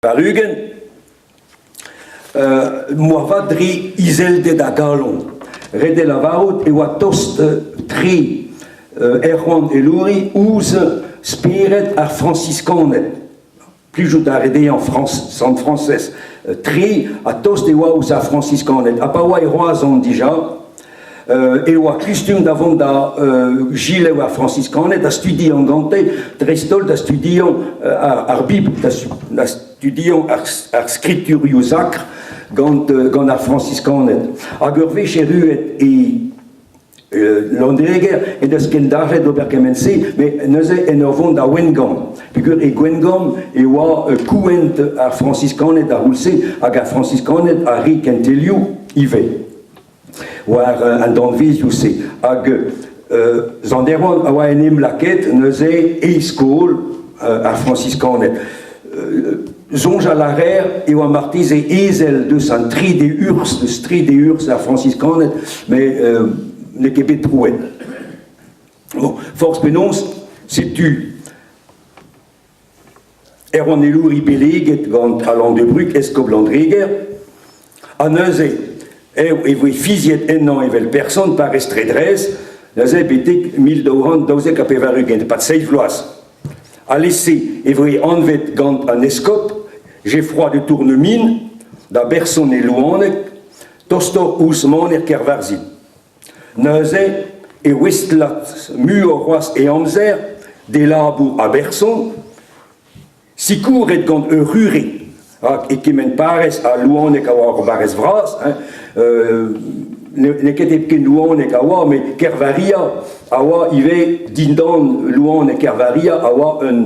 80, moarvat dre izelded a galon. Ret eo lavarout e oa tost-tre Erwan Helouri ouzh spered ar Frañsiskaned. Plijout a rae dezhañ Sant Frañsez tre ha tost e oa ouzh ar Frañsiskaned. Ha pa oa e Roazhon dija e oa kustum da vont da Gilev ar Frañsiskaned da studiañ gante, dreist-holl da studiañ ar Bibl, da studiañ ar skriturioù sakr gant, gant ar Frañsiskaned. Hag ur wech erruet e Landreger en deus kendalc'het d'ober kement-se, met neuze en ur vont da Wengamp. Peogwir e Gwengamp e oa kouent ar Frañsiskaned d'ar c'houlz-se hag ar Frañsiskaned a re kentelioù ivez. war an danvezioù-se. Hag Sant Erwan a oa en em lakaet neuze e skol ar Frañsiskaned. Soñjal a reer e oa marteze ezel deus an trede urzh, deus trede urzh ar Frañsiskaned, met n'eo ket bet prouet. Bon, forzh penaos, setu Erwan Helouri beleget gant Alan de Bruc, eskob Landreger, ha neuze eo e voe fiziet ennañ evel person parrez Tredrez, neuze betek 1292, e-pad seizh vloaz. Alese e voe anvet gant an eskob Geffroy de Tournemine da berson e Louaneg, tostoc'h ouzh maner Kervarzhin. Neuze e ouestlas muioc'h c'hoazh e amzer d'e labour a berson, sikouret gant ur c'hure, rak e kement parrez ha Louaneg a oa ur barrez vras, hein, n'eo ket hepken Louaneg a oa, met Kervaria a oa ivez dindan Louaneg Kervaria a oa un,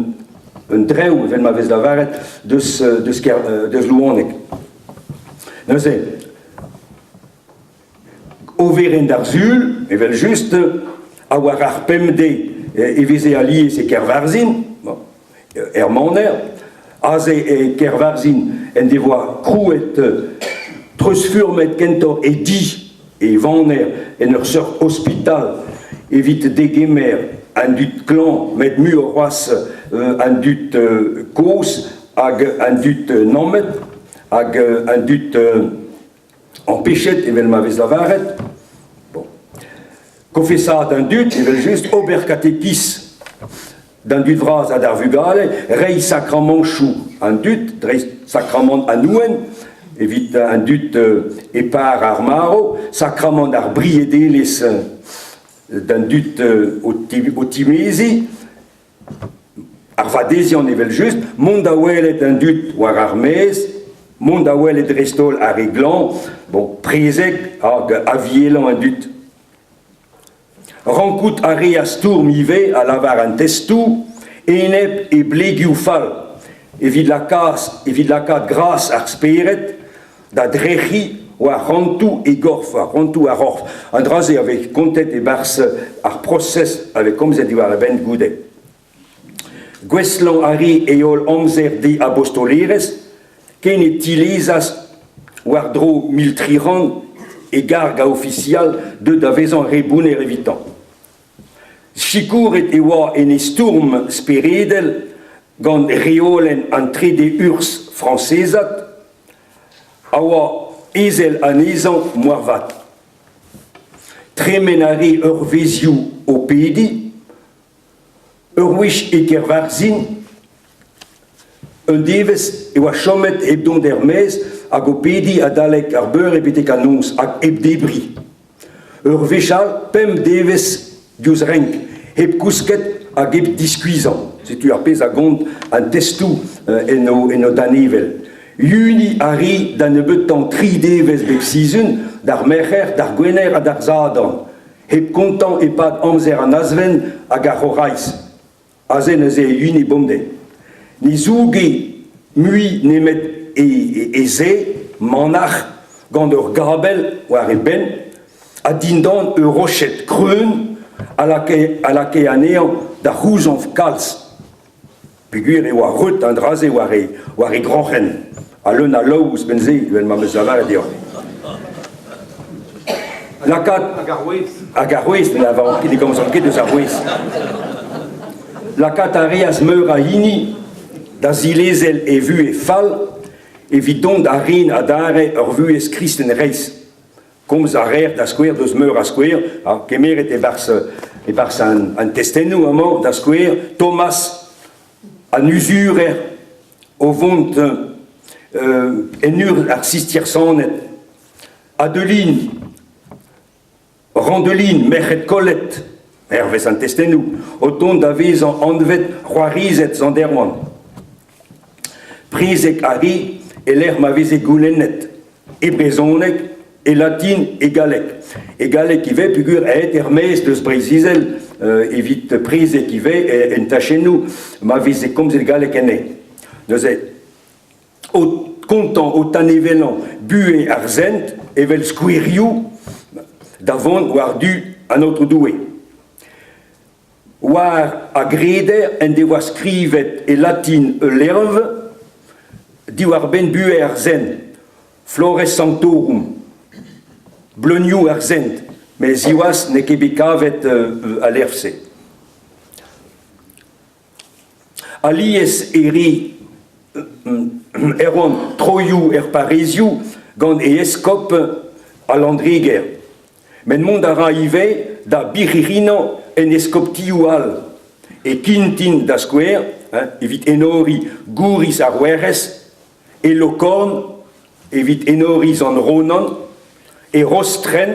un drev, evel ma vez lavaret, deus, deus, deus Louaneg. Neuze, Overenn d'ar Sul, evel-just, ha war ar pemdez e veze alies e Kervarzhin, er maner. Aze e Kervarzhin en devoa krouet, treuzfurmet kentoc'h e di, e vaner, en ur seurt ospital evit degemer an dud klañv, met muioc'h c'hoazh an dud kozh hag an dud nammet hag an dud Ampechet evel ma vez lavaret, bon. Kofesaat an dud, evel-just, ober katekiz d'an dud vras ha d'ar vugale, reiñ sakramanchoù an dud, dreist sakramant an nouenn, evit an dud e par ar marv, sakramant ar briedelezh d'an dud o timeziñ, Ar vadeziant evel-just, mont da welet an dud war ar maez, mont da welet dreist-holl ar re glañv, bon, prezeg hag avielañ an dud. Rankout a reas stourm ivez, a lavar an testoù, enep e blegioù fall, evit lakaat, evit lakaat gras ar spered da drec'hiñ war c'hoantoù e gorf, war c'hoantoù ar c'horf. An dra-se a vez kontet e-barzh ar prosez a vez komzet diwar e benn goude. Gouestlañ a ri e holl amzer d'e abostolerezh ken e tilezas war-dro 1300 e garg a ofisial deuet da vezañ re bounner evitañ. Sikouret e oa en e stourm speredel gant reolenn an Trede Urzh frañsezat a oa ezel anezhañ moarvat. Tremen a rae eurvezhioù o pediñ, ur wech e Kervarzhin, un devezh e oa chomet hep dont er-maez hag o pediñ adalek ar beure betek an noz hag hep debriñ. Ur wech all, pemp devezh diouzh renk, hep kousket hag hep diskuizhañ. Setu ar pezh a gont an testoù en o, en o danevell. Yuniñ a ri da nebeutañ tri devezh bep sizhun, d'ar Merc'her, d'ar Gwener ha d'ar Sadorn, hep kontañ e-pad amzer an Azven hag ar C'horaiz. Aze neuze e yuni bemdez. Ne zouge mui nemet e, e, e ze, manac'h, gant ur gabell war e benn, ha dindan ur roched kreun a lakae, a lakae anezhañ da c'houzañv kalz. Peogwir e oa reut an dra-se war e, war e groc'hen, ha leun a laou ouzhpenn-se, evel ma 'm eus lavaret deoc'h. Lakaat Hag ar wezh. Hag ar wezh, ne lavaran ket, ne gomzan ket eus ar wezh. Lakaat a reas meur a hini. da zilezel e vuhez fall evit dont da ren adarre ur vuhez kristen reizh. Komz a reer da skouer deus meur a skouer, ha kemeret e-barzh e-barzh an, an testennoù amañ, da skouer Thomas an uzurer o vont en urzh ar Sistersaned, Adeline Randeline, merc'hed kollet, hervez an testennoù, o tont da vezañ anvet c'hoarized Sant Erwan. Prezeg a ri e-lec'h ma veze goulennet, e brezhoneg, e latin, e galleg. E galleg ivez peogwir aet er-maez deus Breizh-Izel evit prezeg ivez en tachennoù ma veze komzet galleg enne. Neuze, o kontañ, o tanevellañ buhez ar sent evel skouerioù da vont war-du an Aotrou Doue. War a greder en devoa skrivet e latin ul levr diwar-benn buhez ar sent, Flores Sanctorum, bleunioù ar sent, met siwazh n'eo ket bet kavet al levr-se. Alies e ri Erwan troioù er parrezioù gant e eskob a Landreger. Met mont a ra ivez da birc'hirinañ en eskoptioù all, e Kintin da skouer, evit enoriñ gouriz ar Werc'hez, e Lokorn evit enoriñ Sant Ronan, e Rostren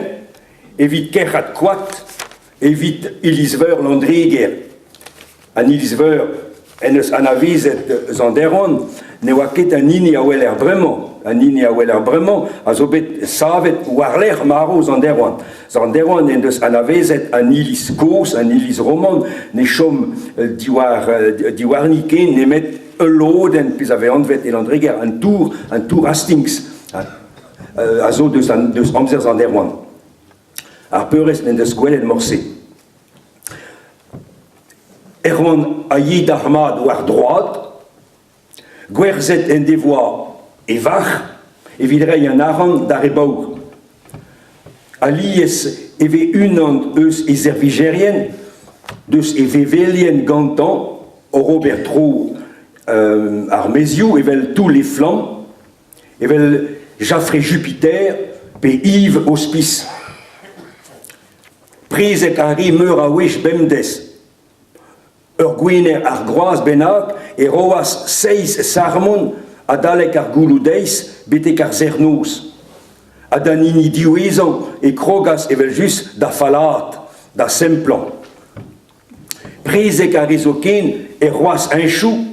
evit kerc'hat koad evit iliz-veur Landreger. An iliz-veur en deus anavezet Sant Erwan ne oa ket an hini a weler bremañ. An hini a weler bremañ a zo bet savet war-lerc'h marv Sant Erwan. Sant Erwan en deus anavezet an iliz kozh, an iliz roman, ne chom diwar, diwarni ken nemet ul lodenn, pezh a vez anvet e Landreger an tour, an tour Hastings, a zo deus, an, deus amzer Sant Erwan. Ar peurrest n'en deus gwelet morse. Erwan a ye dalc'hmat war droad, gwerzhet en devoa e varc'h evit reiñ an arc'hant d'ar re baour. Alies e vez unan eus e servijerien, deus e vevelien gantañ, oc'h ober tro ar maezioù evel Toull e Flamm, evel Jaffré Jupiter pe Yves Hospice. Prezeg a ri meur a wech bemdez. Ur gwener ar groaz bennak e roas seizh sarmon adalek ar gouloù-deiz betek ar serr-noz. Ha d'an hini diwezhañ e krogas evel-just da fallaat, da semplañ. Prezeg a rez zoken er c'hroaz-henchoù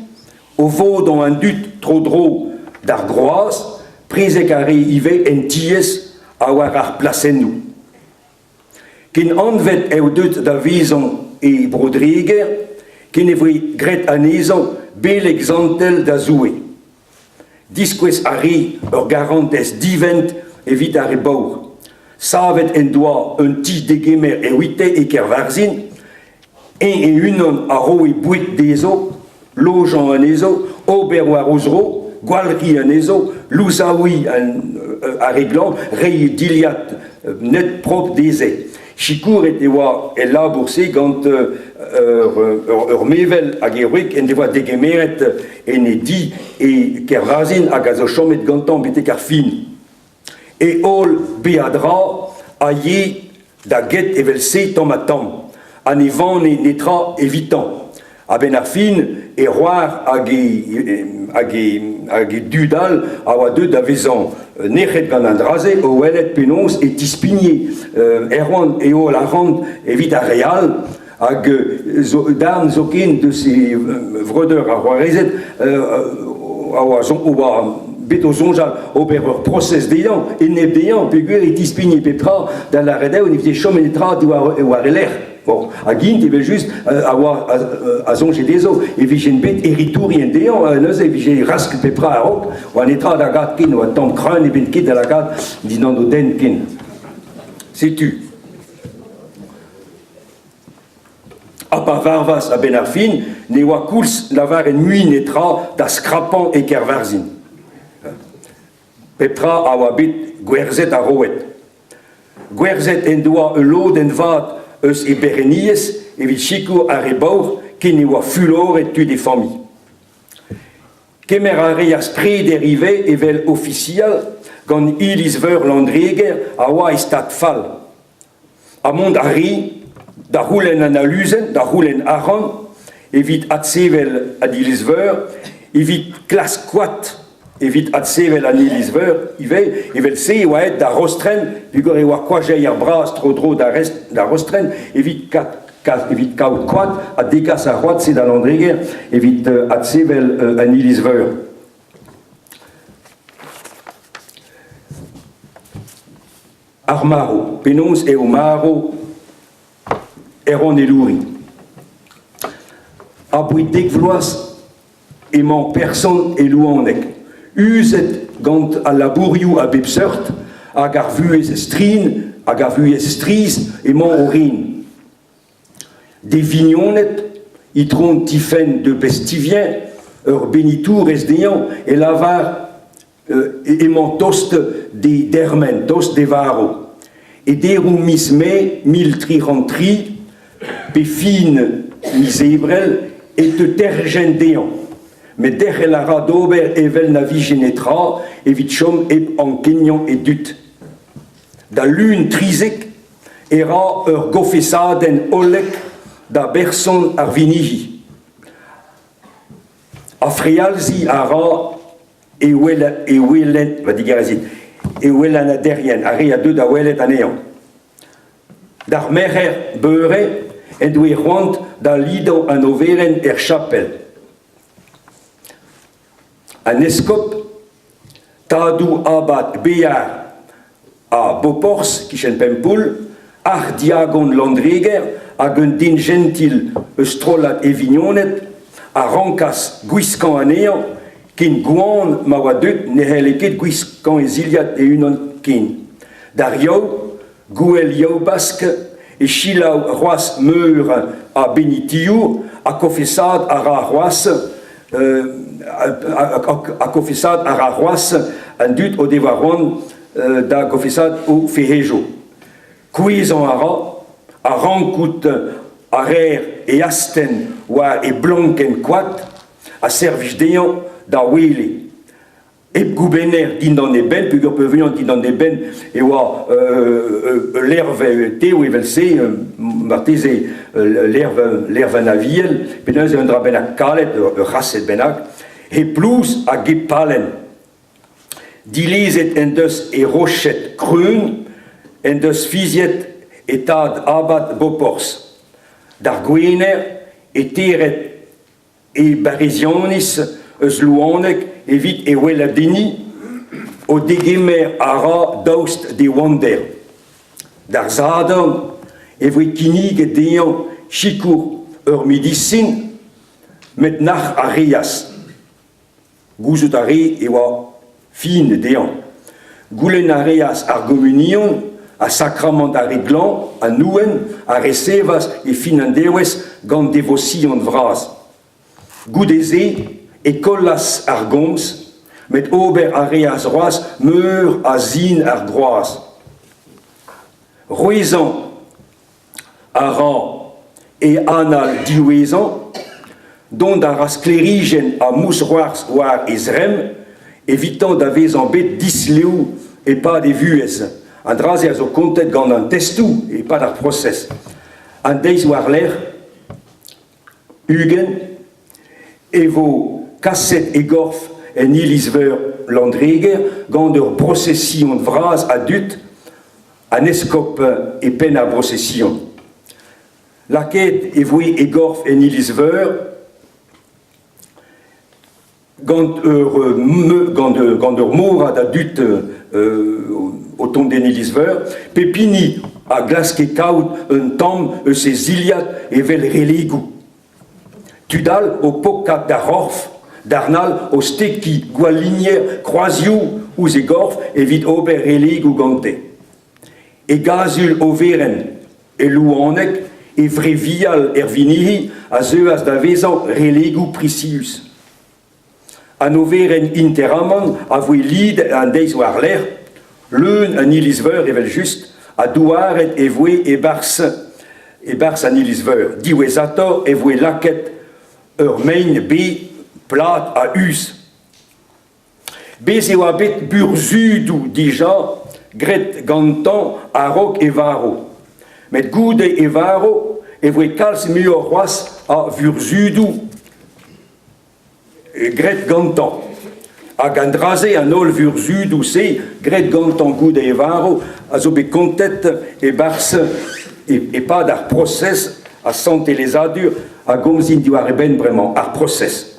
o vodañ an dud tro-dro d'ar groaz, prezeg a rez ivez en tiez ha war ar plasennoù. Ken anvet eo deuet da vezañ e Bro-Dreger ken e voe graet anezhañ beleg santel da Zoue. Diskouez a rae ur garantez divent evit ar re baour. Savet en doa un ti-degemer evite e Kervarzhin. Eñ e-unan a roe boued dezho, lojañ anezho, ober war o zro, gwalc'hiñ anezho, louzaouiñ ar re glañv, reiñ dilhad net propr dezhe. Sikouret e oa el labour-se gant ur mevel hag e wreg en devoa degemeret en e di e Kervazin hag a zo chomet gantañ betek ar fin. E holl beadra a ye da get evel-se tamm-ha-tamm ha ne vane netra evitañ. A-benn ar fin e c'hoar hag e, hag e, hag e dud all a oa deuet da vezañ nec'het gant an dra-se o welet penaos e tispigne Erwan e holl arc'hant evit ar re all hag zo, darn zoken deus e vreudeur ha c'hoarezed a oa, oa bet o soñjal ober ur prosez dezhañ, enep dezhañ peogwir e tispigne pep tra da lâret eo ne vije chomet netra diwar war e lerc'h. Bon, hag int evel-just a oa a soñje dezho e vijent bet heritourien dezhañ, neuze e vije rask pep tra a-raok, oa netra da gad ken, oa tamm kreun ebet ket da lakaat dindan o dent ken. Setu. Ha pa varvas a-benn ar fin, ne oa koulz lavaret mui netra da skrapañ e Kervarzhin. Pep tra a oa bet gwerzhet ha roet. Gwerzhet en doa ul lodenn vat eus e berc'henniezh evit sikour ar re baour ken e oa fuloret tud e familh. Kemer a reas preder ivez evel ofisial gant iliz-veur Landreger a oa e stad fall. Ha mont a ri da c'houlenn an aluzenn, da c'houlenn arc'hant evit adsevel an iliz-veur, evit klask koad evit adsevel an iliz-veur ivez. Evel-se e oa aet da Rostrenn, peogwir e oa koajeier bras tro-dro da da Rostrenn evit evit kaout koad ha degas ar c'hoad-se da Landreger evit adsevel an iliz-veur. Ar marv, penaos eo marv Erwan Helouri? Abaoe dek vloaz emañ person e Louaneg, uzet gant al labourioù a bep seurt hag ar vuhez strin hag ar vuhez strizh emañ o ren. D'e vignoned, itron Tiphaine de Bestivien, ur benitourez dezhañ, e lavar emañ tost d'e dermen, tost d'e varv. E deroù miz Mae 1303 pe fin miz Ebrel e teu terc'henn dezhañ, met derc'hel a ra d'ober evel na vije netra evit chom hep ankeniañ e dud. D'al Lun 13 e ra ur gofesadenn hollek da berson ar Vinihi. Ha frealziñ a ra e welen, va digarezit, e welanaderien, ar re a deu da welet anezhañ. D'ar Merc'her beure en doe c'hoant da lidañ an oferenn er chapel. An eskob, tadoù abad Bear ha Boporzh, kichen Pempoull, arc'hdiagon Landreger hag un denjentil eus strollad e vignoned a rankas gwiskañ anezhañ ken gwan ma oa deuet ne c'helle ket gwiskañ e zilhad e-unan ken. D'ar Yaou, gouel Yaou-Bask, e selaou c'hoazh meur a benitiour ha kofesaat a ra c'hoazh ha kofesaat a ra c'hoazh an dud o devoa c'hoant da gofesaat o fec'hejoù. Kouezhañ a ra ha rankout a reer e astenn war e blankenn koad a servij dezhañ da wele. Hep goubenner dindan e benn, peogwir peurvuiañ dindan e benn e oa ul lerv tev evel-se, marteze lerv, lerv an aviel, pe neuze un dra bennak kalet, ur c'hased bennak, hep plouz hag hep palenn. Dilezet en deus e roched kreun, en deus fiziet e tad abad Boporzh. D'ar Gwener e tered e Barizianiz eus Louaneg evit e weladenniñ, o degemer a ra daoust d'e wander. D'ar Sadorn e voe kinniget dezhañ sikour ur medisin, met nac'h a reas. Gouzout a rae e oa fin dezhañ. Goulenn a reas ar gomunion ha sakramant ar re glañv ha nouenn a resevas e fin an devezh gant devosion vras. Goude-se e kollas ar gomz, met ober a reas c'hoazh meur a sin ar groaz. Rouezañ a ra e anal diwezhañ, dont a ra sklêrijenn ha mousc'hoarzh war e zremm evitañ da vezañ bet dislev e-pad e vuhez. An dra-se a zo kontet gant an testoù e-pad ar prosez. An deiz war-lerc'h, 20, e vo kaset e gorf en iliz-veur Landreger gant ur brosesion vras a dud An eskob e penn ar brosesion. Lakaet e voe e gorf en iliz-veur gant ur, gant, gant ur morad a dud o tont en iliz-veur. Pep hini a glaske kaout un tamm eus e zilhad evel relegoù. Tud all o pokat d'ar c'horf, darn all o stekiñ gwalinier kroazioù ouzh e gorf evit ober relegoù gante. E gazul overenn e Louaneg, e vrevial er Vinihi a zeuas da vezañ relegoù prisius. An overenn interamant a voe lidet an deiz war-lerc'h, leun an iliz-veur evel-just, ha douaret e voe e-barzh e-barzh an iliz-veur. Diwezhatoc'h e voe lakaet ur maen-bez plat a-us. Bez' e oa bet burzhudoù dija graet gantañ a-raok e varv. Met goude e varv e voe kalz muioc'h c'hoazh a vurzhudoù graet gantañ. Hag an dra-se, an holl vurzhudoù-se graet gantañ goude e varv, a zo bet kontet e-barzh e-pad ar prosez a santelezadur a gomzin diwar e benn bremañ, ar prosez.